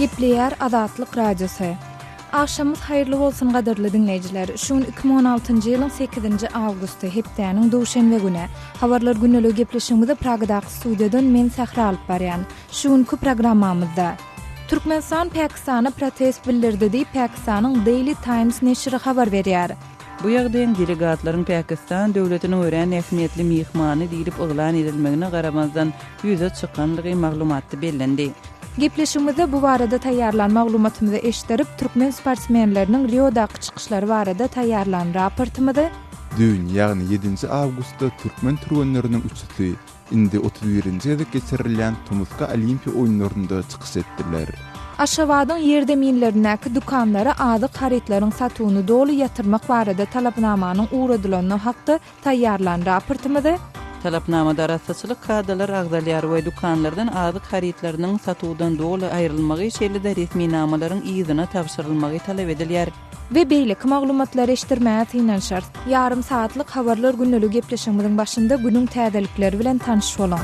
Gepleýär Azatlyk Radiosy. Agşamyňyz haýyrly bolsun gadyrly diňleýjiler. Şu gün 2016-njy ýylyň 8-nji awgusty, hepdäniň duşenbe güni. Habarlar gündeliği gepleşigimizi Pragadaky studiýadan men Sähra alyp barýan. Şu günki programmamyzda. Türkmenistan Pakistana protest bildirdi diýip, Pakistanyň Daily Times neşiri habar berýär. Bu ýagdaýyň delegatlaryň Pakistan döwletiniň örän ähmiýetli myhmany diýlip yglan edilmegine garamazdan ýüze çykanlygy maglumatda bellendi. Gepleşigimizde bu barada taýýarlan maglumatymyzy eşitdirip, türkmen sportsmenleriniň Riodaky çykyşlary barada taýýarlan raportymyzy, Düýn, ýagny ýedinji awgustda türkmen türgenleriniň üçüsi Indi 31-nji gezek geçirilýän tomusky Olimpiýa oýunlarynda çykyş etdiler. Aşgabadyň ýerzeminlerindäki dükanlara azyk harytlaryň satuwyny doly ýatyrmak barada talapnamanyň ugradylany hakda taýýarlan raportymyzy, Talapnamada arassaçylyk kadalary agzalýar we dükanlardan azyk harytlarynyň satuwdan doly aýrylmagy, şeýle-de resminamalaryň yzyna tabşyrylmagy talap edilýär. We beýleki maglumatlary eşitdirmäge synanyşarys. Ýarym sagatlyk Habarlar gündeligi gepleşigimiziň başynda günüň täzelikleri bilen tanyş boluň.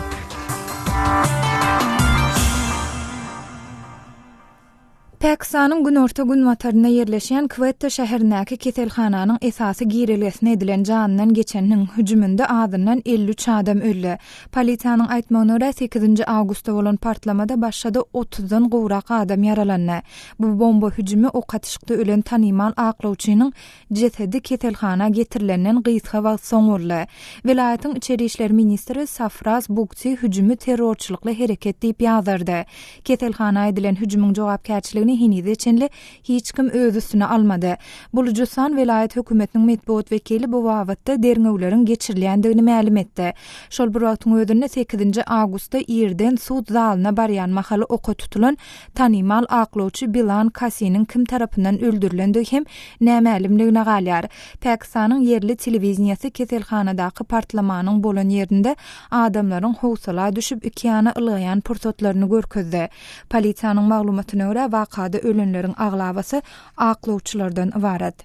Pakistanyň günorta-günbatarynda ýerleşýän Kwetta şäherindäki keselhananyň esasy girelgesine edilen janyndan geçeniň hüjüminde azyndan 53 adam öldi. Polisiýanyň aýtmagyna görä, sekizinji awgustda bolan partlamada başga-da otuzdan gowrak adam ýaralandy. Bu bomba hüjümi ok atyşykda ölen tanymal aklawçynyň jesedi keselhana getirilenden gysga wagt soň boldy. Welaýatyň içeri işler ministri Safraz Bugti hüjümi terrorçylykly hereket diýip ýazardy. Keselhana edilen hüjümiň jogapkärçiligini henize çenli hiç kim öz üstüne almady. Bulujystan welaýat hökümetiniň metbugat wekili bu babatda derňewleriň geçirilýändigini mälim etdi. Şol bir wagtyň özünde sekizinji awgustda irden sud zalyna barýan mahaly oka tutulan Tanymal aklawçy Bilan Kasiniň kim tarapyndan öldürilendigi hem nämälimligine galýar. Pakistanyň ýerli telewideniýesi keselhanadaky partlamanyň bolan ýerinde adamlaryň howsala düşüp ikiýana ylgaýan pursatlaryny görkezdi. Polisiýanyň maglumatyna görä, wakada ölenleriň aglabasy aklawçylardan ybarat.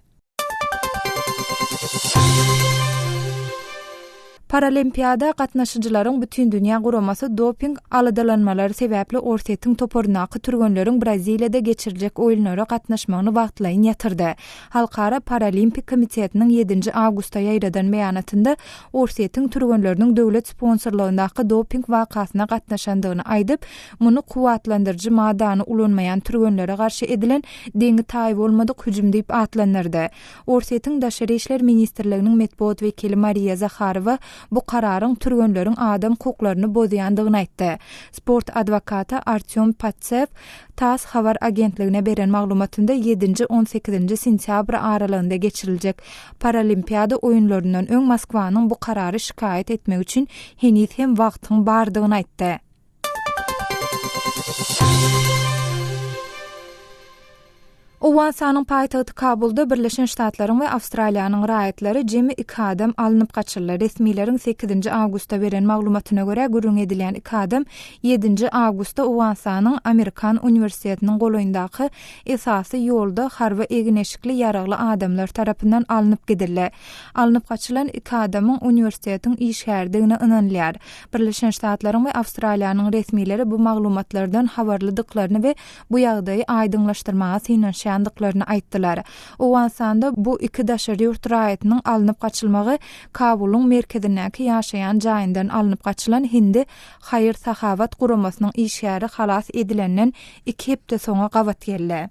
Paralimpiada gatnaşyjylaryň Bütindünýä guramasy doping aladalanmalary sebäpli Orsýetiň toparyndaky türgenleriň Braziliýada geçiriljek oýunlara gatnaşmagyny wagtlaýyn ýatyrdy. Halkara Paralimpik komitetiniň ýedinji awgustda ýaýradan beýanatynda Orsýetiň türgenleriniň döwlet sponsorlygyndaky doping wakasyna gatnaşandygyny aýdyp, muny kuwwatlandyryjy maddany ulanmaýan türgenlere garşy edilen deňi-taýy bolmadyk hüjüm diýip atlandyrdy. Orsýetiň Daşary işler ministrliginiň metbugat wekili Mariýa Zaharowa bu kararyň türgenleriň adam hukuklaryny bozýandygyny aýtdy. Sport adwokaty Artýom Patsew tass habar agentligine beren maglumatynda ýedinji, on sekizinji sentýabr aralygynda geçiriljek Paralimpiada oýunlaryndan öň Moskwanyň bu karary şikaýat etmek üçin heniz hem wagtyň bardygyny aýtdy. Owganystanyň paýtagty Kabulda Birleşen Ştatlaryň we Awstraliýanyň raýatlary jemi iki adam alnyp gaçyldy. Resmileriň sekizinji awgustda beren maglumatyna görä, gürrüňi edilýän iki adam ýedinji awgustda Owganystanyň Amerikan uniwersitetiniň golaýyndaky esasy ýolda harby egin-eşikli ýaragly adamlar tarapyndan alnyp gidildi. Alnyp gaçylan iki adamyň uniwersitetiň işgäridigine ynanylýar. Birleşen Ştatlaryň we Awstraliýanyň resmileri bu maglumatlardan habarlydyklaryny we bu ýagdaýy aýdyňlaşdyrmaga synanyşýandyklaryny aýtdylar. Owganystanda bu iki daşary ýurt raýatynyň alnyp gaçylmagy Kabulyň merkezindäki ýaşaýan jaýyndan alnyp gaçylan hindi haýyr-sahawat guramasynyň işgäri halas edilenden iki hepde soňa gabat geldi.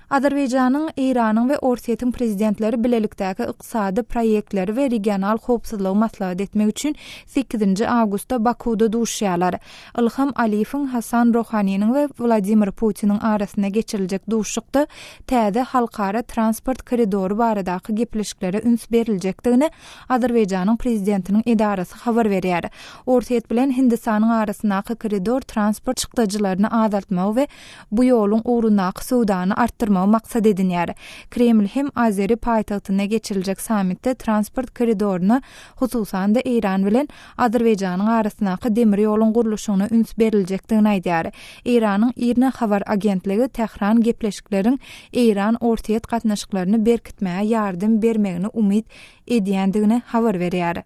Azerbaýjanyň, Eýranyň we Orsýetiň prezidentleri bilelikdäki ykdysady proýektleri we regional howpsuzlygy maslahat etmek üçin sekizinji awgustda Bakuwda duşuşýarlar. Ilham Aliýewiň, Hasan Rohaniniň we Wladimir Putiniň arasynda geçiriljek duşuşykda täze halkara transport koridory baradaky gepleşiklere üns beriljekdigini Azerbaýjanyň prezidentiniň edarasy habar berýär. Orsýet bilen Hindistanyň arasyndaky koridor transport çykdajylaryny azaltmagy we bu ýoluň ugrundaky söwdany artdyrmagy maksat edinýär. Kreml hem azeri paýtagtynda geçiriljek sammitde transport koridoryna, hususan-da Eýran bilen Azerbaýjanyň arasyndaky demir ýoluň gurluşygyna üns beriljekdigini aýdýar. Eýranyň IRNA habar agentligi Tähran gepleşikleriň Eýran-Orsýet gatnaşyklaryny berkitmäge ýardam bermegini umyt edýändigini habar berýär.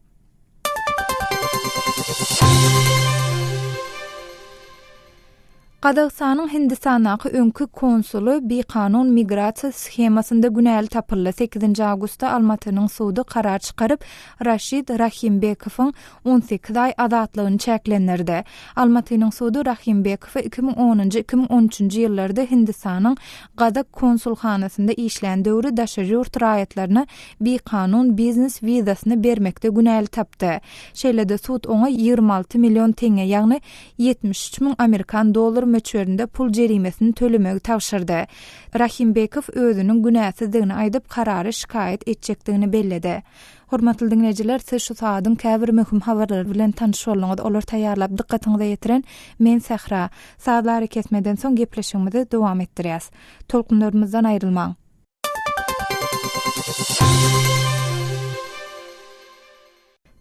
Gazagystanyň Hindistandaky öňki konsuly bikanun migrasiýa shemasynda günäli tapyldy. Sekizinji awgustda Almatynyň sudy karar çykaryp, Raşid Rahimbekowyň 18 aý azatlygyny çäklendirdi. Almatynyň sudy Rahimbekowy 2010-njy, 2013-nji ýyllarda Hindistanyň gazak konsulhanasynda işlän döwri daşary ýurt raýatlaryna bikanun biznes wizasyny bermekde günäli tapdy. Şeýle-de sud oňa 26 million teňňe, ýagny 73 müň amerikan dollary möçberinde pul jerimesini tölemegi tabşyrdy. Rahimbekow özüniň günäsizdigini aýdyp, karary şikaýat etjekdigini belledi. Hormatly diňleýjiler, siz şu sagadyň käbir möhüm habarlary bilen tanyş bolduňyz. Olary taýýarlap dykgatyňyza ýetiren men Sähra. Sazly arakesmeden soň gepleşigimizi dowam etdirýäs. Tolkunlarymyzdan aýrylmaň!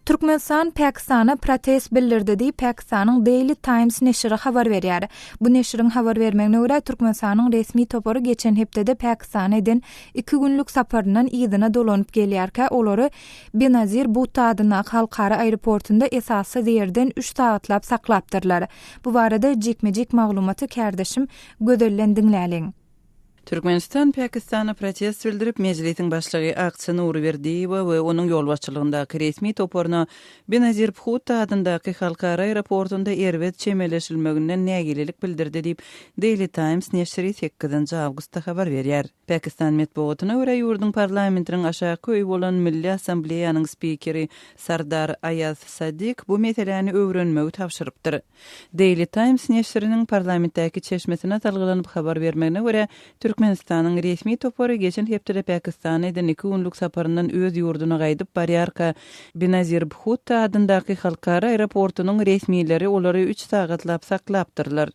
Türkmenistan Pakistana protest bildirdi diýip, Pakistanyň Daily Times neşiri habar berýär. Bu neşiriň habar bermegine görä, Türkmenistanyň resmi topary geçen hepdede Pakistana eden iki günlük saparyndan yzyna dolanyp gelýärkä, olary Benazir Bhutto adyndaky halkara aeroportunda esassyz ýerden üç sagatlap saklapdyrlar. Bu barada jikme-jik maglumaty kärdeşim Gözelden diňläliň. Türkmenistan Pakistana protest bildirip, Mejlisiň başlygy Akça Nuryberdiýewa we onuň ýolbaşçylygyndaky resmi toparyna Benazir Bhutto adyndaky halkara aeroportunda erbet çemeleşilmeginden nägilelik bildirdi diýip, Daily Times neşiri sekizinji awgustda habar berýär. Pakistan metbugatyna görä, ýurduň parlamentiniň aşaky öýi bolan Milli Assambleýanyň spikeri Sardar Aýaz Sadik bu meseläni öwrenmegi tabşyrypdyr. Daily Times neşiriniň parlamentdäki çeşmesine salgylanyp habar bermegine görä, Türkmenistanyň resmi topary geçen hepdede Pakistana eden iki günlük saparyndan öz ýurduna gaýdyp barýarka, Benazir Bhutto adyndaky halkara aeroportunyň resmileri olary üç sagatlap saklapdyrlar.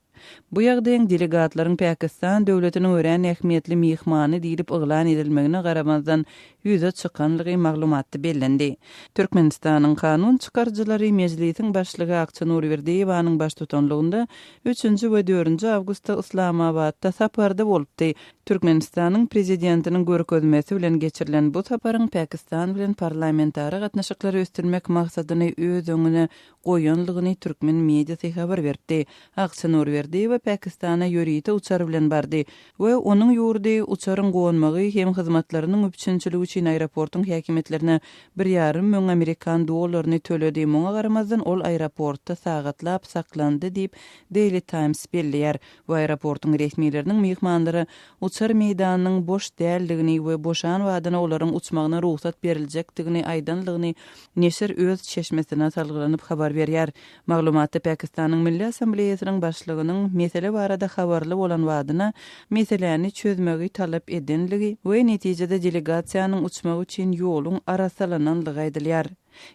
Bu ýagdaýyň delegatlaryň Pakistan döwletiniň örän ähmiýetli myhmany diýlip yglan edilmegine garamazdan ýüze çykanlygy maglumatda bellendi. Türkmenistanyň kanun çykaryjylary Mejlisiň Başlygy Akça Nurberdiýewanyň baştutanlygynda üçünji we dördünji awgustda Yslamabatda saparda bolupdy. Türkmenistanyň Prezidentiniň görkezmesi bilen geçirilen bu saparyň Pakistan bilen parlamentara gatnaşyklary ösdürmek maksadyny öz öňüne goýanlygyny türkmen mediasy habar beripdi. Akça Nurberdiýewa Pakistana ýörite uçar bilen bardy we onuň ýurdy uçaryň gonmagy hem hyzmatlarynyň üpjünçiligi üçin aeroportuň häkimiýetlerine bir ýarym müň amerikan dollaryny töledi, muňa garamazdan ol aeroportda sagatlap saklandy diýip, Daily Times belleýär we aeroportuň resmileriniň myhmanlara uçar meýdanynyň boş däldigini we boşan badyna olaryň uçmagyna rugsat beriljekdigini aýdanlygyny neşir öz çeşmesine salgylanyp habar berýär. Maglumatda Pakistanyň Milli Assambleýasynyň başlygynyň mesele barada habarly bolan badyna meseläni çözmegi talap edenligi we netijede delegasiýanyň uçmagy üçin ýoluň arassalananlygy aýdylýar.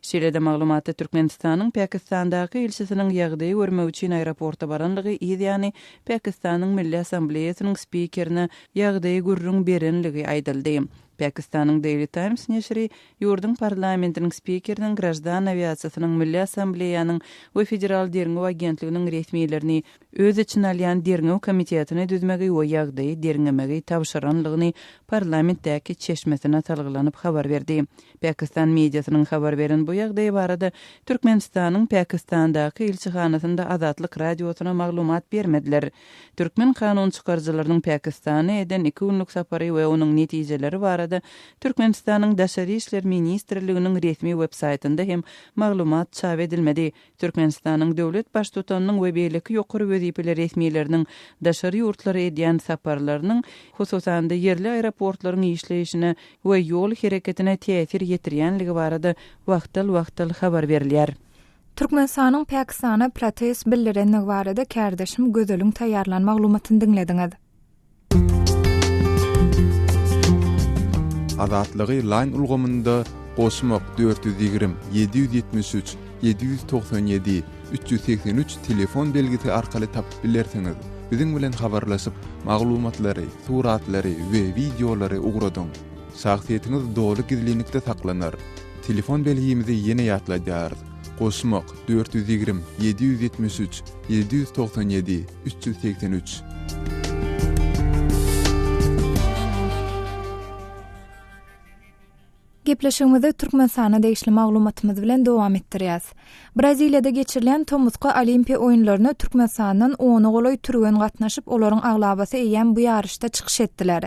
Şeýle-de maglumatda Türkmenistanyň Pakistandaky ilçisiniň ýagdaýy görmek üçin aeroporta baranlygy yz ýany Pakistanyň Milli Assambleýasynyň spikerine ýagdaýy gürrüň berenligi aýdyldy. Pakistanyň Daily Times neşiri ýurduň parlamentiniň spikeriniň Graždan awiasiýasynyň Milli Assambleýanyň we Federal derňew agentliginiň resmilerini öz içine alýan derňew komitetini düzmegi we ýagdaýy derňemegi tabşyranlygyny parlamentdäki çeşmesine salgylanyp habar berdi. Pakistan mediasynyň habar beren bu ýagdaýy barada Türkmenistanyň Pakistandaky ilçihanasynda Azatlyk Radiosyna maglumat bermediler. Türkmen kanun çykaryjylarynyň Pakistana eden iki günlük sapary we onuň netijeleri barada Türkmenistanyň Daşary işler ministrliginiň resmi websaýtynda hem maglumat çap edilmedi. Türkmenistanyň döwlet Baştutanynyň we beýleki ýokary wezipeli resmileriniň daşary ýurtlara edýän saparlarynyň, hususan-da, ýerli aeroportlaryň işleýşine we ýol hereketine täsir ýetirýänligi barada wagtal-wagtal habar berilýär. Türkmenistanyň Pakistana protest bildirenligi barada kärdeşim Gözeliň taýýarlan maglumatyny diňlediňiz. Azatlygy Line ulgamynda goşmak 420 773 797 383 telefon belgisi arkaly tapyp bilersiňiz. Biziň bilen habarlaşyp, maglumatlary, suratlary we wideolary ugradyň. Şahsyýetiňiz doly gizlinlikde saklanar. Telefon belgimizi ýene ýatladýarys, goşmak, 420 773 797 383. Gepleşigimizi Türkmenistana degişli maglumatymyz bilen dowam etdirýäs. Braziliýada geçirilen tomusky Olimpiýa oýunlaryna Türkmenistandan ona golaý türgen gatnaşyp, olaryň aglabasy eýýäm bu ýaryşda çykyş etdiler.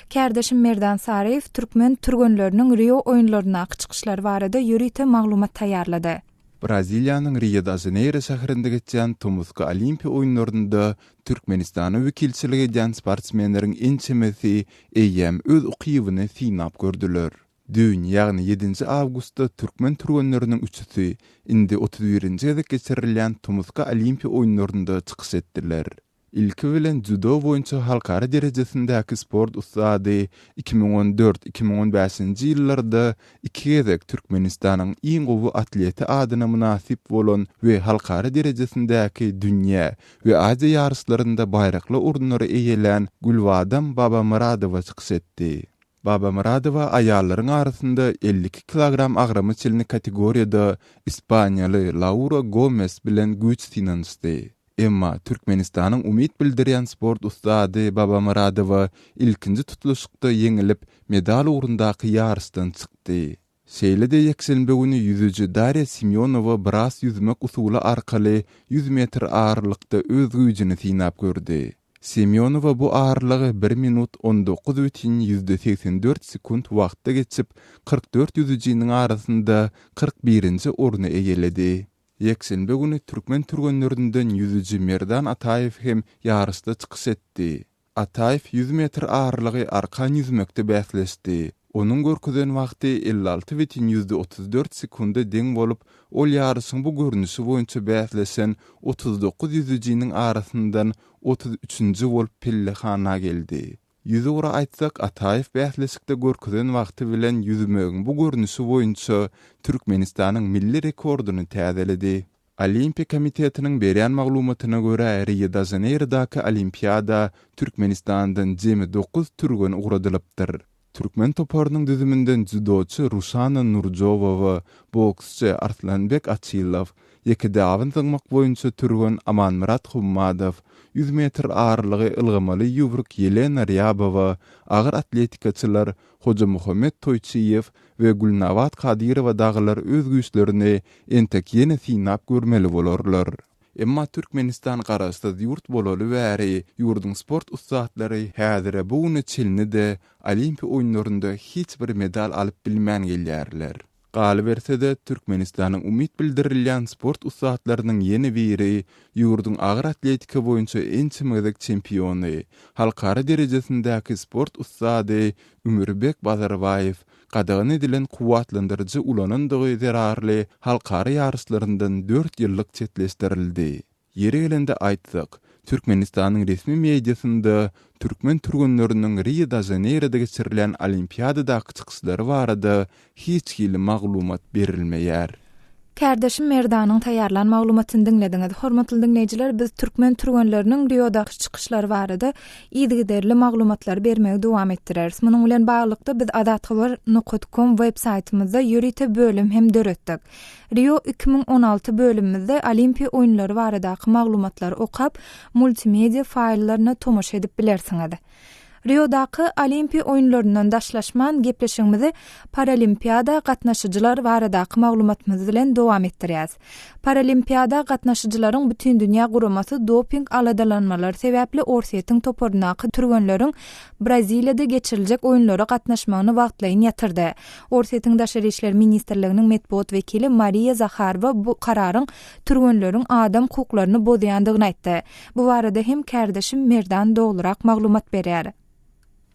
Kärdeşim Merdan Saryýew türkmen türgenleriniň Rio oýunlaryndaky çykyşlary barada ýörite maglumat taýýarlady. Braziliýanyň Rio-de-Žaneýro şäherinde geçýän tomusky Olimpiýa oýunlarynda Türkmenistana wekilçilik edýän sportsmenleriň ençemesi eýýäm öz ukybyny synap gördüler. Düýn, ýagny ýedinji awgustda türkmen türgenleriniň üçüsi indi 31-nji gezek geçirilýän tomusky Olimpiýa oýunlarynda çykyş etdiler. Ilki bilen dzýudo boýunça halkara derejesindäki sport ussady, 2014, 2015-nji ýyllarda iki gezek Türkmenistanyň iň gowy atleti adyna mynasyp bolan we halkara derejesindäki dünýä we Aziýa ýaryşlarynda baýrakly orunlary eýelän Gülbadam Babamyradowa çykyş etdi. Babamyradowa aýallaryň arasynda 52 kilogram agrama çenli kategoriýada ispaniýaly Laura Gomes bilen güýç synanyşdy. Emma Türkmenistanyň umyt bildirýän sport ussady Babamyradowa ilkinji tutluşykda ýeňilip, medal ugrundaky ýaryşdan çykdy. Şeýle-de ýekşenbe güni ýüzüji Darýa Semýonowa bras ýüzmek usuly arkaly 100 metr aralykda öz güýjüni synap gördi. Semýonowa bu aralygy bir minut 19 bütin ýüzde 84 sekunt wagtda geçip, 44 ýüzüjiniň arasynda 41-nji orny eýeledi. Ýekşenbe güni türkmen türgenlerinden ýüzüji Merdan Ataýew hem ýaryşda çykyş etdi. Ataýew 100 metr aralygy arkan ýüzmekde bäsleşdi. Onuň görkezen wagty 56 bütin ýüzde 34 sekunda deň bolup, ol ýaryşyň bu görnüşi boýunça bäsleşen 39 ýüzüjiniň arasyndan 33-nji bolup pellehana geldi. Ýüzugra aýtsak, Ataýew bäsleşikde görkezen wagty bilen ýüzmegiň bu görnüşi boýunça Türkmenistanyň milli rekordyny täzeledi. Olimpiýa komitetiniň berýän maglumatyna görä, Rio-de-Žaneýrodaky Olimpiada Türkmenistandan jemi dokuz türgen ugradylypdyr. Türkmen toparynyň düzüminden dzýudoçy Ruşana Nurjowowa, boksçy Arslanbek Açylow, ýekedabyn zyňmak boýunça türgen Amanmyrat Hommadow, 100 metr aralygy ylgamaly ýüwrük Ýelena Rýabowa, agyr atletikaçylar Hojamuhammet Toýçyýew we Gülnabat Kadyrowa dagylar öz güýçlerini entek ýene synap görmeli bolarlar. Emma Türkmenistan garaşsyz ýurt bolaly bäri ýurduň sport ussatlary häzire bu güne çenli-de Olimpiýa oýunlarynda hiç bir medal alyp bilmän gelýärler. Galyberse-de, Türkmenistanyň umyt bildirilýän sport ussatlarynyň ýene biri, ýurduň agyr atletika boýunça ençeme gezek çempiony, halkara derejesindäki sport ussady Ümürbek Bazarbaýew gadagan edilen kuwwatlandyryjy ulanandygy zerarly halkara ýaryşlaryndan dört ýyllyk çetleşdirildi. Ýeri gelende aýtsak, Türkmenistanyň resmi mediasynda türkmen türgenleriniň Rio-de-Žaneýroda geçirilen Olimpiadadaky çykyşlary barada hiç hili maglumat berilmeýär. Kärdeşim Merdanyň taýýarlan maglumatyny diňlediňiz. Hormatly diňleýjiler, biz türkmen türgenleriniň Riodaky çykyşlary barada yzygiderli maglumatlary bermegi dowam etdireris. Munuň bilen baglylykda, biz azathabar nokat kom web saýtymyzda ýörite bölüm hem döretdik. Rio 2016 bölümimizde Olimpiýa oýunlary baradaky maglumatlary okap, multimedia faýllaryna tomaşa edip bilersiňiz. Riodaky Olimpiýa oýunlaryndan daşlaşman, gepleşigimizi Paralimpiada gatnaşyjylar baradaky maglumatymyz bilen dowam etdirýäs. Paralimpiada gatnaşyjylaryň Bütindünýä guramasy doping aladalanmalary sebäpli Orsýetiň toparyndaky türgenleriň Braziliýada geçiriljek oýunlara gatnaşmagyny wagtlaýyn ýatyrdy. Orsýetiň Daşary işler ministrliginiň metbugat wekili Mariýa Zaharowa bu kararyň türgenleriň adam hukuklaryny bozýandygyny aýtdy. Bu barada hem kärdeşim Merdan dolurak maglumat berýär.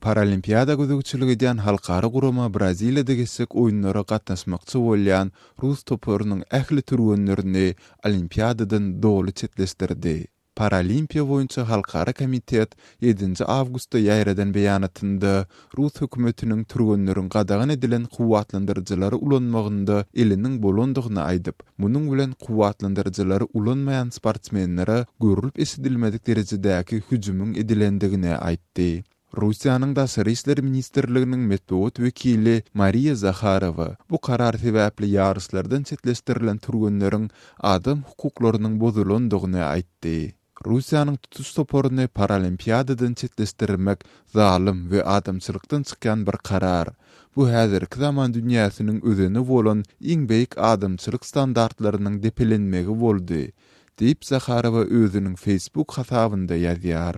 Paralimpiada gözegçilik edýän halkara gurama Braziliýada geçjek oýunlara gatnaşmakçy bolýan rus toparynyň ähli türgenlerini Olimpiadadan doly çetleşdirdi. Paralimpiýa boýunça halkara komitet ýedinji awgustda ýaýradan beýanatynda rus hökümetiniň türgenleriň gadagan edilen kuwwatlandyryjylary ulanmagynda eliniň bolandygyny aýdyp, munuň bilen kuwwatlandyryjylary ulanmaýan sportsmenlere görlüp-eşidilmedik derejedäki hüjümiň edilendigini aýtdy. Russiýanyň Daşary işler ministrliginiň metbugat wekili Mariýa Zaharowa bu karar sebäpli ýaryşlardan çetleşdirilen türgenleriň adam hukuklarynyň bozulandygyny aýtdy. Russiýanyň tutuş toparyny Paralimpiadadan çetleşdirmek zalym we adamçylykdan çykýan bir karar. Bu häzirki zaman dünýäsiniň özeni bolan iň beýik adamçylyk standartlarynyň depelenmegi boldy, diýip Zaharowa özüniň Facebook hasabynda ýazýar.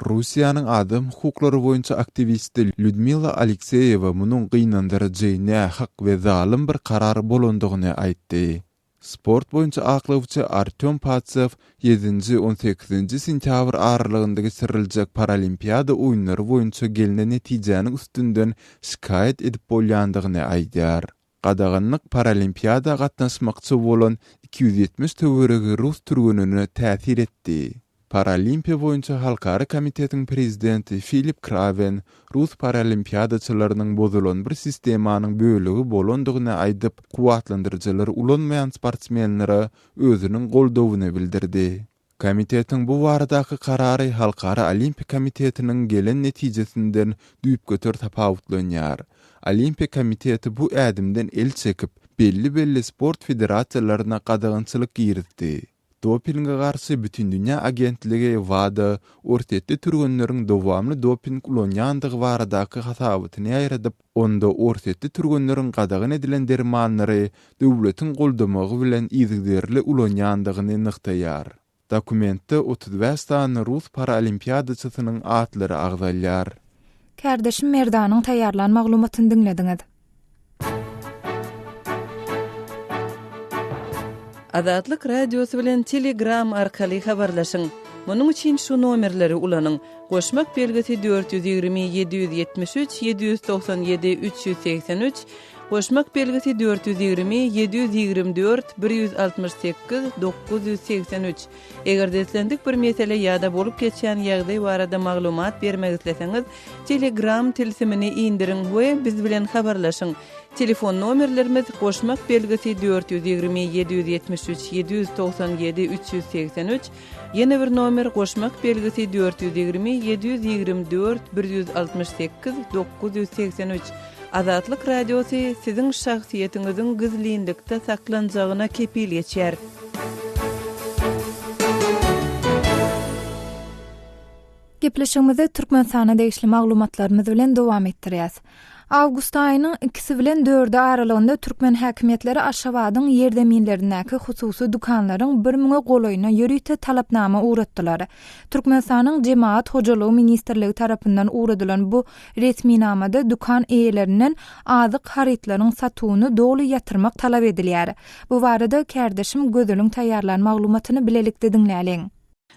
Russiýanyň adam hukuklary boýunça aktiwisti Lýudmila Alekseýewa munuň gynandyryjy, nähak we zalym bir karar bolandygyny aýtdy. Sport boýunça aklawçy Artýom Patsew ýedinji, on sekizinji sentýabr aralygynda geçiriljek Paralimpiada oýunlary boýunça gelnen netijäniň üstünden şikaýat edip bolýandygyny aýdýar. Gadaganlyk Paralimpiada gatnaşmakçy bolan 270 töweregi rus türgenine täsir etdi. Paralimpiýa boýunça halkara komitetiň prezidenti Filip Krawen rus paralimpiadaçylarynyň bozulan bir sistemanyň bölegi bolandygyny aýdyp, kuwwatlandyryjylary ulanmaýan sportsmenlere özüniň goldawyny bildirdi. Komitetiň bu baradaky karary Halkara Olimpiýa komitetiniň gelen netijesinden düýpgöter tapawutlanýar. Olimpiýa komiteti bu ädimden el çekip, belli-belli sport federasiýalaryna gadagançylyk girizdi. Dopinge garşy Bütindünýä agentligi, WADA, orsýetli türgenleriň dowamly doping ulanýandygy baradaky hasabatyny ýaýradyp, onda orsýetli türgenleriň gadagan edilen dermanlary döwletiň goldamagy bilen yzygiderli ulanýandygyny nygtaýar. Dokumentde 35 sany rus paraolimpiadaçysynyň atlary agzalýar. Kärdeşim Merdanyň taýýarlan maglumatyny diňlediňiz. Azatlyk Radiosy bilen Telegram arkaly habarlaşyň! Munuň üçin şu nomerleri ulanyň, goşmak belgisi 420 773 797 383, goşmak belgisi 420 724 168 983. Eger-de islendik bir mesele ýa-da bolup geçýän ýagdaý barada maglumat bermek isleseňiz, Telegram tilsimini indiriň we biz bilen habarlaşyň. Telefon nomerlerimiz, goşmak belgisi 420 773 797 383, ýene bir nomer goşmak belgisi 420 724 168 983. Azatlyk Radiosy siziň şahsyýetiňiziň gizlinlikde saklanjagyna kepil geçýär. Gepleşigimizi Türkmenistana degişli maglumatlarymyz bilen dowam etdirýäs. Awgust aýynyň ikisi bilen dördi aralygynda türkmen häkimiýetleri Aşgabadyň ýerzeminlerindäki hususy dükanlaryň bir müňe golaýyna ýörite talapnama ugratdylar. Türkmenistanyň Jemagat hojalygy ministrligi tarapyndan ugradylan bu resminamada dükan eýelerinden azyk harytlaryň satuwyny doly ýatyrmak talap edilýär. Bu barada kärdeşim Gözeliň taýýarlan maglumatyny bilelikde diňläliň.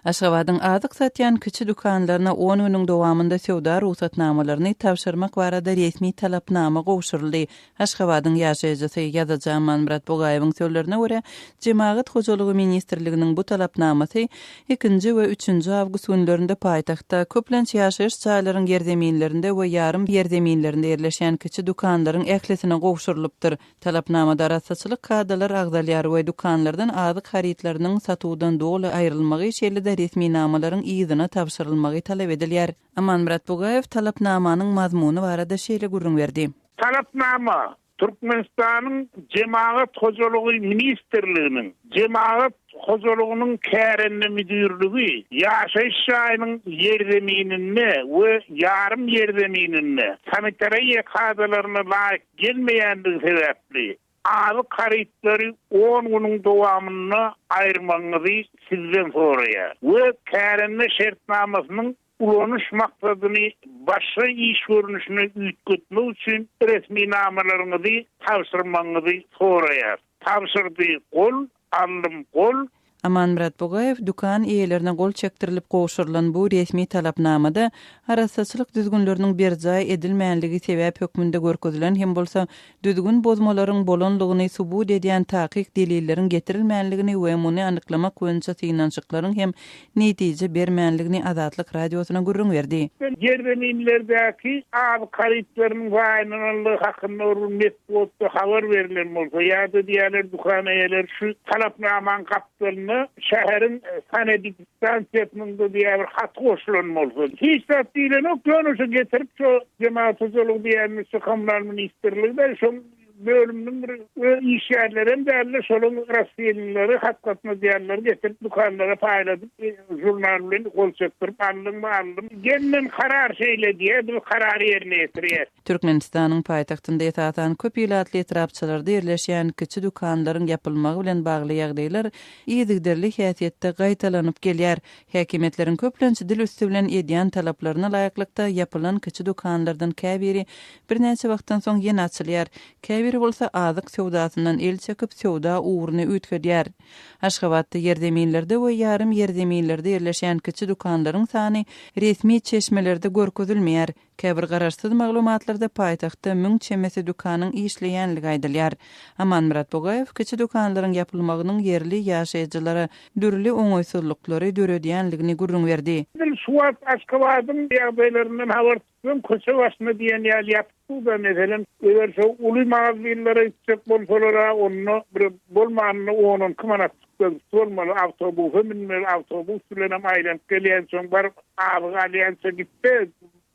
Aşgabadyň azyk satýan kiçi dükanlaryna on günüň dowamynda söwda rugsatnamalaryny tabşyrmak barada resmi talapnama gowşuryldy. Aşgabadyň ýaşaýjysy, ýazyjy Amanmyrat Bugaýewiň sözlerine görä, Jemagat hojalygy ministrliginiň bu talapnamasy ikinji we üçünji awgust günlerinde paýtagtda, köplenç ýaşaýyş jaýlaryň ýerzeminlerinde we ýarym ýerzeminlerinde ýerleşýän kiçi dükanlaryň ählisine gowşurylypdyr. Talapnamada arassaçylyk kadalary agzalýar we dükanlardan azyk harytlarynyň satuwdan doly aýrylmagy, şeýle-de resminamalaryň yzyna tabşyrylmagy talap edilýär. Amanmyrat Bugaýew talapnamanyň mazmuny barada şeýle gürrüň berdi. Talapnama Türkmenistanyň Jemagat hojalygy ministrliginiň Jemagat hojalygynyň kärende müdirligi ýaşaýyş jaýynyň ýerzemininde we ýarym ýerzemininde sanitariýa kadalaryna laýyk gelmeýändigi sebäpli, azyk harytlary on günüň dowamynda aýyrmagyňyzy sizden soraýar we kärende şertnamasynyň ulanyş maksadyny başga iş görnüşine üýtgetmek üçin resminamalaryňyzy tabşyrmagyňyzy soraýar. Tabşyrdy gol, aldym gol. Amanmyrat Bugaýew dükan eýelerine gol çekdirilip gowşurylan bu resmi talapnamada arassaçylyk düzgünleriniň berjaý edilmänligi sebäp hökmünde görkezilen hem bolsa, düzgün bozmalaryň bolanlygyny subut edýän takyk delilleriň getirilmänligini we muny anyklamak boýunça synanyşyklaryň hem netije bermänligini Azatlyk Radiosyna gürrüň berdi. Ýerzeminlerdäki azyk harytlarynyň zaýalananlygy hakynda bir gün metbugatda habar berlen bolsa ýa-da diýýärler dükan eýeleri şu talapnamanyň gapdalynda şäheriň sanepidstansiýasynyň-da diýýär bir haty goşulan bolsa. Hiç zat diýlenok, ýöne şu getirip şu jemagat hojalygy diýýänimiz şu kommunal ministrligi-de şoň. bölüminiň bir öz işgärlerem däldi, şolaryň rassylnyleri, hat gatnadýanlary getirip dükanlara paýladyp, žurnal bilen gol çekdirip aldyňmy, aldym. Gelnen karar şeýle diýýär, biz karary ýerine ýetirýäs. Türkmenistanyň paýtagtynda esasan köp ilatly etrapçalarda ýerleşýän kiçi dükanlaryň ýapylmagy bilen bagly ýagdaýlar yzygiderli häsiýetde gaýtalanyp gelýär. Häkimiýetleriň köplenç dil üsti bilen edýän talaplaryna laýyklykda ýapylan kiçi dükanlardan käbiri birnäçe wagtdan soň ýene açylýar, käbiri bolsa azyk söwdasyndan el çekip, söwda ugruny üýtgedýär. Aşgabatda ýerzeminlerde we ýarym ýerzeminlerde ýerleşýän kiçi dükanlaryň sany resmi çeşmelerde görkezilmeýär. Käbir garaşsyz maglumatlarda paýtagtda müň çemesi dükanyň işleýänligi aýdylýar. Amanmyrat Bugaýew kiçi dükanlaryň ýapylmagynyň ýerli ýaşaýjylara dürli oňaýsyzlyklary döredýänligini gürrüň berdi. Edil şu wagt Aşgabadyň ýagdaýlaryndan habar tutsaň, köçe başyna diýen ýaly ýapyk-da, meselem, eger şo uly magazinlere gitjek bolsalar-a, onda bir bolmanynda on-on iki manat çykdajysy bolmaly, awtobusa münmeli, awtobus bilenem aýlanyp gelýänçäň baryp azyk alýança gitse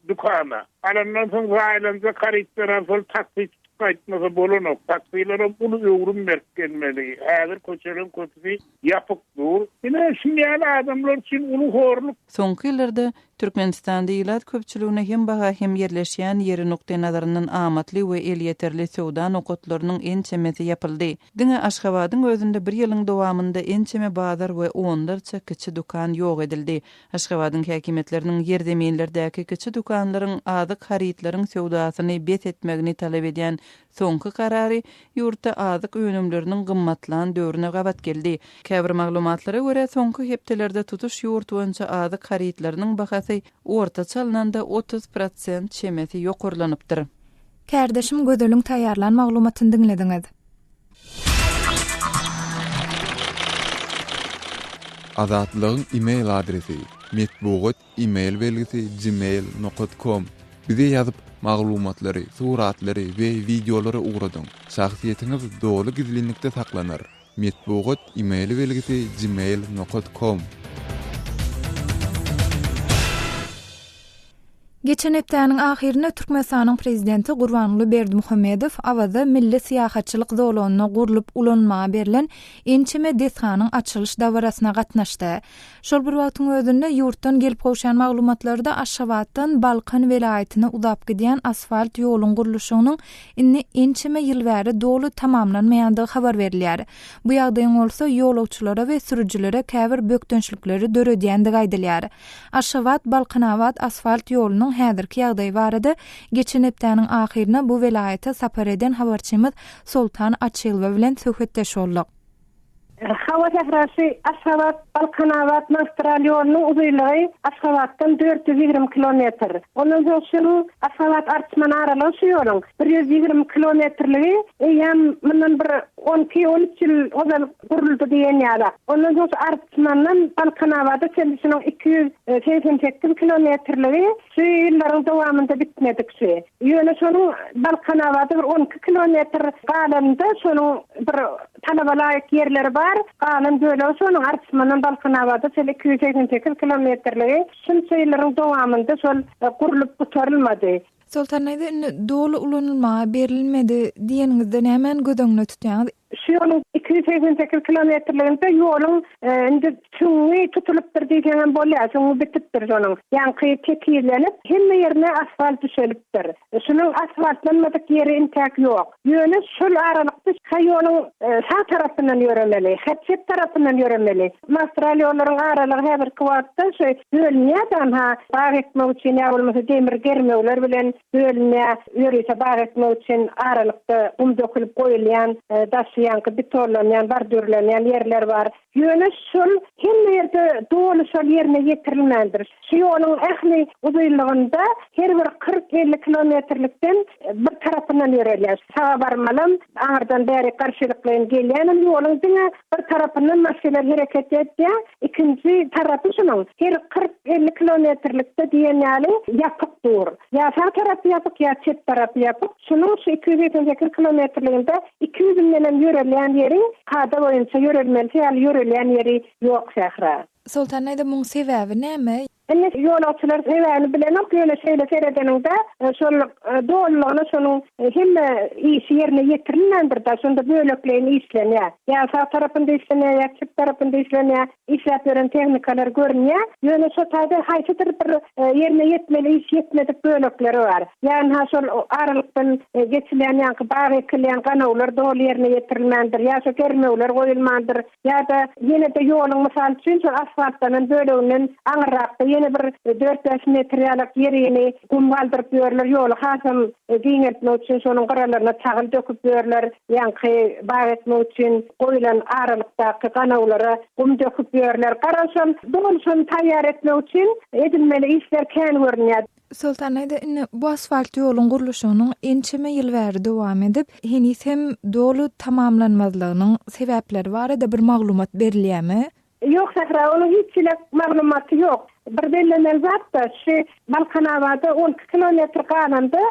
dükana. Alandan soň zaýalanjak harytlar alsaly taksi tutup gaýtmasa bolanok. Taksilerem uly öwrüm berip gelmeli. Häzir köçeleriň köpüsi ýapyk dur. Ine, şuny ýaly adamlar üçin uly horluk. Soňky ýyllarda Türkmenistanda ilat köpçüligine hem baha hem ýerleşýän ýeri nukdaýnazaryndan amatly we elýeterli söwda nokatlarynyň ençemesi ýapyldy. Diňe Aşgabadyň özünde bir ýylyň dowamynda ençeme bazar we onlarça kiçi dükan ýok edildi. Aşgabadyň häkimiýetleriniň ýerzeminlerdäki kiçi dükanlaryň azyk harytlaryň söwdasyny bes etmegini talap edýän soňky karary ýurtda azyk önümleriniň gymmatlan döwrüne gabat geldi. Käbir maglumatlara görä, soňky hepdelerde tutuş ýurt boýunça azyk harytlarynyň bahasy ortaça alnanda 30 prosent çemesi ýokarlanypdyr. Kärdeşim Gözeliň taýýarlan maglumatyny diňlediňiz. Azatlygyň e-mail adresi, metbugat e-mail belgisi gmail nokat kom. Bize ýazyp, maglumatlary, suratlary we wideolary ugradyň. Şahsyýetiňiz doly gizlinlikde saklanar. Metbugat e-mail belgisi gmail nokat kom. Geçen hepdäniň ahyrynda Türkmenistanyň Prezidenti Gurbanguly Berdimuhamedow Awaza milli syýahatçylyk zolagynda gurlup ulanylmaga berlen ençeme desganyň açylyş dabarasyna gatnaşdy. Şol bir wagtyň özünde, ýurtdan gelip gowşan maglumatlarda Aşgabatdan Balkan welaýatyna uzap gidýän asfalt ýoluň gurluşygynyň indi ençeme ýyl bäri doly tamamlanmaýandygy habar berilýär. Bu ýagdaýyň bolsa ýolagçylara we sürüjilere käbir bökdençlikleri döredýändigi aýdylýar. Aşgabat, Balkanabat asfalt ýolunyň häzirki ýagdaýy barada geçen hepdäniň ahyrynda bu welaýata sapar eden habarçymyz Soltan Açylowa bilen söhbetdeş bolduk. Hawa sährasy Aşgabat, Balkanabat magistral ýolunyň uzynlygy Aşgabatdan 420 kilometr. Ondan soň şu Aşgabat, Arçman aralygy şu ýoluň 120 kilometrligi eýýäm mundan bir on iki, on üç ýyl ozal guruldy diýen ýaly. Ondan soň şu Arçmandan Balkanabada çenli şunuň 288 kilometrligi şu ýyllaryň dowamynda bitmedik şu. Ýöne şonuň Balkanabada bir 12 kilometr galanynda şonuň bir talaba laýyk ýerleri bar. Galan bölegi şonuň Arçmandan Balkanabada çenli 288 kilometrligi şunça ýyllaryň dowamynda şol gurlup gutarylmady. Soltan daýza indi doly ulanylmaga berilmedi diýeniňizde nämäni göz öňünde tutýaňyz? Şu ýoluň 288 kilometrliginde ýoluň indi süňňi tutulypdyr diýseňem bolýar, süňňi bitipdir şonuň. Ýaňky tekizlenip, hemme ýerine asfalt düşelipdir. Şunuň asfaltlanmadyk ýeri intäk ýok. Ýöne şol aralykda hä ýoluň sag tarapyndan ýöremeli, hä çep tarapyndan ýöremeli. Magistral ýollaryň aralygy häzirki wagtda şu bölünýär-de, ha bag ekmek üçin ýa bolmasa demir germewler bilen bölünýär. Ýörite bag ekmek üçin aralykda gum dökülip goýulýan, daşy ýaňky betonlanýan, bordýurlanýan ýerler bar. Ýöne şol hemme ýerde doly şol ýerine ýetirilmändir. Şu ýoluň ähli uzynlygynda her bir 40-50 kilometrlikden bir tarapyndan ýörelýär. Saga barmalam, aňyrdan bärik garşylyklaýyn gelýänem ýoluň diňe bir tarapyndan maşynlar hereket edýär. Ikinji tarapy şunuň her 40-50 kilometrlikde diýen ýaly ýapyk dur. Ýa sag tarapy ýapyk, ýa çep tarapy ýapyk. Şunuň şu 288 kilometrliginde Iki ýüzündenem ýörelýän ýeri kada boýunça ýörelmelisi ýaly ýörelýän ýeri ýok sähra. Soltan daýza muň sebäbi näme? Indi ýolagçylar sebäbini bilenok, ýöne şeýle seredeniňde, şol dolulygyna şonuň hemme işi ýerine ýetirilmändir-de, şonda bölekleýin işlenýär. Ýa sag tarapynda işlenýär, ýa çep tarapynda işlenýär. Işläp ýören tehnikalar görünýär. Ýöne şo taýda haýsydyr bir ýerine ýetmeli iş ýetmedik bölekleri bar. Ýa ynha şol aralykdan geçilýän ýaňky bag ekilýän ganawlar doly ýerine ýetirilmändir, ýa şo germewler goýulmandyr, ýa-da ýene-de ýoluň mysal üçin şol asfaltlanan böleginden aňyrrakda ýene bir dört-bäş metr ýalak ýerini gum galdyryp ýörler, ýoly hasam giňeltmek üçin şonuň gyralaryna çagyl döküp ýörler, ýaňky bag ekmek üçin goýlan aralykdaky ganawlara gum döküp ýörler. Garaz, şol doly şony taýýar etmek üçin edilmeli işler kän görünýär. Soltan aýda, indi bu asfalt ýoluň gurluşygynyň ençeme ýyl bäri dowam edip, heniz hem doly tamamlanmazlygynyň sebäpleri barada bir maglumat berilýärmi? Ýok Sähra, onuň hiç hili maglumaty ýok. Bir bellemeli zat-da, şu Balkanabada 12 kilometr galanda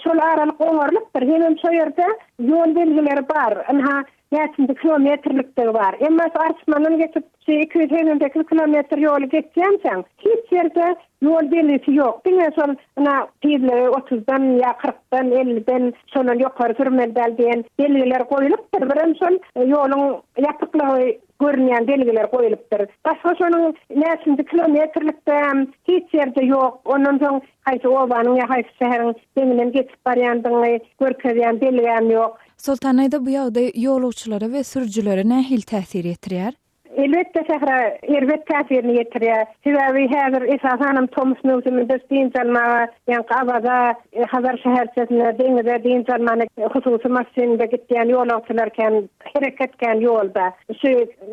şol aralyk oňarylypdyr. Hemem şo ýerde ýol belgileri bar. Ynha, näçinji kilometrlikdigi bar. Emma şu Arçmandan geçip, şu 288 kilometr ýoly geçýänçäň, hiç ýerde ýol belgisi ýok. Diňe şol ynha tizligi otuzdan ýa kyrkdan, elliden şondan ýokary sürmeli däl diýen belgiler goýlupdyr. Birem şol ýoluň ýapyklygy görünýän belgiler goýlupdyr. Başga şonuň näçinji kilometrlikdäm hiç ýerde ýok. Ondan soň haýsy obanyň ýa haýsy şäheriň deňinden geçip barýandygyňy görkezýän belgäm ýok. Soltan aýda bu ýagdaý ýolagçylara we sürüjilere nähili täsir ýetirýär? Elbetde Sähra erbet täsirini ýetirýär. Sebäbi häzir esasanam tomus möwsüminde dynç almaga ýaňky Awaza, Hazar şäherçesine, deňize dynç almana hususy maşynda gitýän ýolagçylar kän, hereket kän ýolda. Şu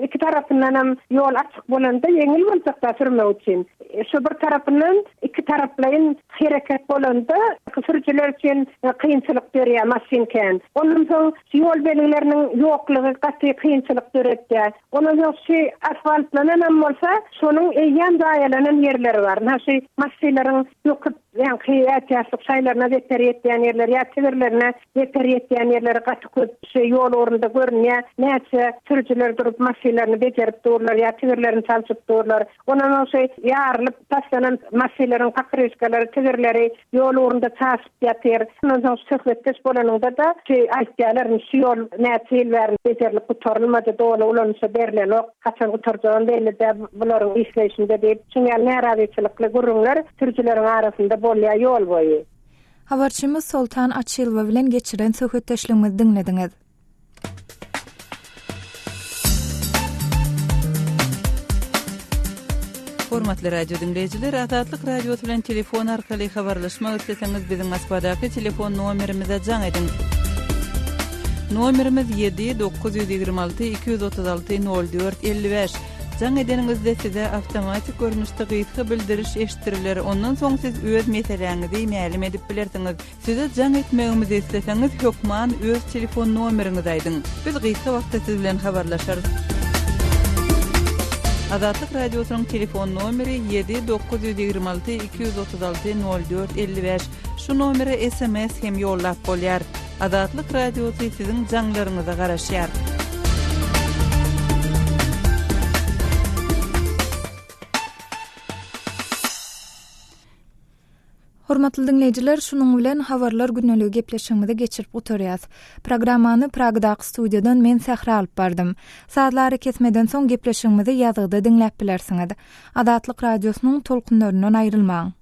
iki tarapyndanam ýol açyk bolanda ýeňil boljak-da sürmek üçin. Şu bir tarapyndan iki taraplaýyn hereket bolanda sürüjiler üçin kynçylyk dörýär, maşyn kän. Ondan soň şu ýol belgileriniň ýoklugy gaty kynçylyk döretýär. Ondan soň şu asfaltlananam bolsa, şonuň eýýäm zaýalanan ýerleri bar. Ynha şu maşynlaryň döküp, ýaňky ätiýaçlyk şaýlaryna zeper ýetýän ýerleri ýa tigirlerine zeper ýetýän ýerleri gaty köp şu ýol ugrunda görünýär. Näçe sürüjiler durup maşynlaryny bejerip durlar ýa tigirlerini çalşyp durlar. Ondan soň şu ýarylyp taşlanan maşynlaryň pokryşkalary, tigirleri ýol ugrunda çaşyp ýatyr. Ondan soň söhbetdeş bolanyňda-da şu aýtýarlar, indi şu ýol näçe ýyl bäri bejerilip gutarylmady, doly ulanyşa berlenok, haçan gutarjagam belli däl bularyň işleýşinde diýip, şuň ýaly närazyçylykly gürrüňler sürüjileriň arasynda bolýar ýol boýy. Habarçymyz Soltan Açylowa bilen geçiren söhbetdeşligimizi diňlediňiz. Hormatly radio diňleýjiler, Azatlyk Radiosy bilen telefon arkaly habarlaşmak isleseňiz, biziň Moskwadaky telefon nomerimize jaň ediň. Nomerimiz 7 926 236 04 55. Jaň edeniňizde size awtomatik görnüşde gysga bildiriş eşitdiriler, ondan soň siz öz meseläňizi mälim edip bilersiňiz. Size jaň etmegimizi isleseňiz hökman öz telefon nomeriňizi aýdyň. Biz gysga wagtda siz bilen habarlaşarys. Azatlyk Radiosynyň telefon nomeri 7 926 236 04 55. Şu nomere sms hem ýollap bolýar. Azatlyk Radiosy siziň jaňlaryňyza garaşýar. Hormatly diňleýjiler, şunuň bilen Habarlar gündeligi gepleşigimizi geçirip gutarýas. Programmany Pragadaky studiýadan men Sähra alyp bardym. Sazly arakesmeden soň gepleşigimizi ýazgyda diňläp bilersiňiz. Azatlyk Radiosynyň tolkunlaryndan aýrylmaň!